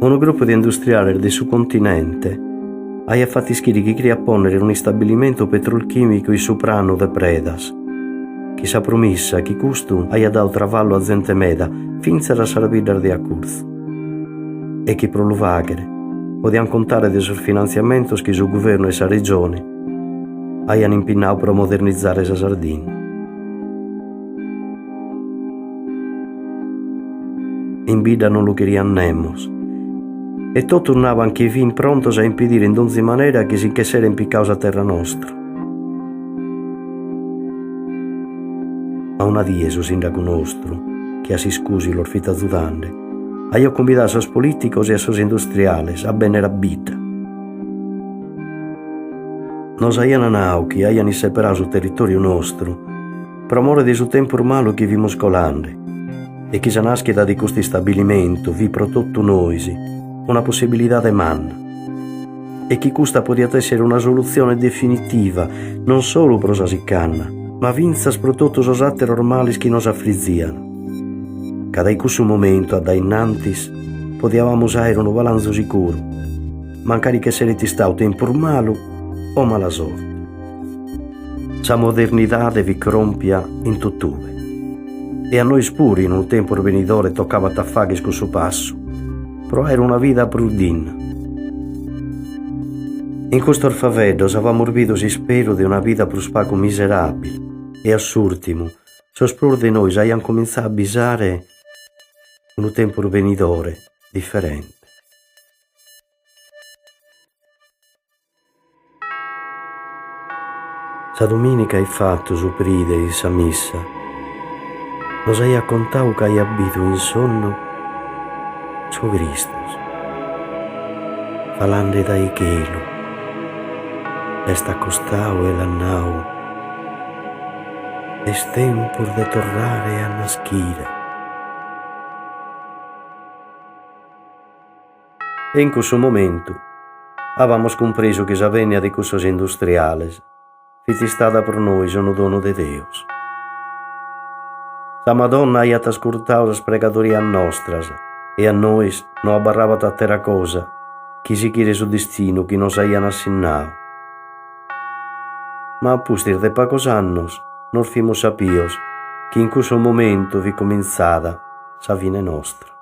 Unu grupu de industriales de su continente aiat fatu ischire chi cheriat pònnere un'istabilimentu petrolchìmicu in su pranu de Predas, chin sa promissa chi custu aiat dadu travallu a zente meda fintzas a sas biddas de acurtzu e chi pro lu fàghere podiant contare de sos finantziamentos chi su guvernu e sa regione aian impinnadu pro modernizare sa Sardinna. In bidda non lu cheriat nemos e totus naban chi fin prontos a impidire in donzi manera chi si nch'esseren picadu sa terra nostra. Ma una die su sindacu nostru, chi a s'iscusi los fit azudande, aiat cumbidadu a sos politicos e a sos industriales a bennere a bidda. Nos aian nau chi aian isseperadu su territoriu nostru pro more de su tempus malu chi fimus colande e chi sa nàschida de custu istabilimentu fit pro totu nois una possibilidade manna e chi custa podiat èssere una solutzione definitiva non solu pro sa sicanna ma fintzas pro totu sos àteros males chi nos afrizian. Ca dae cussu momentu a dae innantis podiavamus àere unu balanzu sicuru, mancari ch'esseret istadu tempus malu o mala sorte. Sa modernidade fit cròmpia in totube e a nois puru in unu tempus benidore tocabat a fagher cussu passu pro àere una vida prus dinna. In custos faveddos avamus bidu s'isperu de una vida prus pagu miseràbile e a s'ùrtimu sos prus de nois aian comintzadu a bisare unu tempus benidore diferente. Sa domìnica ifatu su pride in sa missa nos aiat contadu ca aiat bidu in sonnu su Cristos falande dae chelu, l'est acostadu e l'at nau, Est tempus de torrare a naschire. E in cussu momentu avamus cumpresu chi sa bènnia de cussos industriales fit istada pro nois unu donu de Deus. Sa Madonna aiat ascurtadu sas pregadorias nostras e a nois no abarrabat àtera cosa chi sighire su destinu chi nos aian assinnadu. Ma a pustis de pagos annos nos fimus sapios chi in cussu momentu fit comintzada sa fine nostra.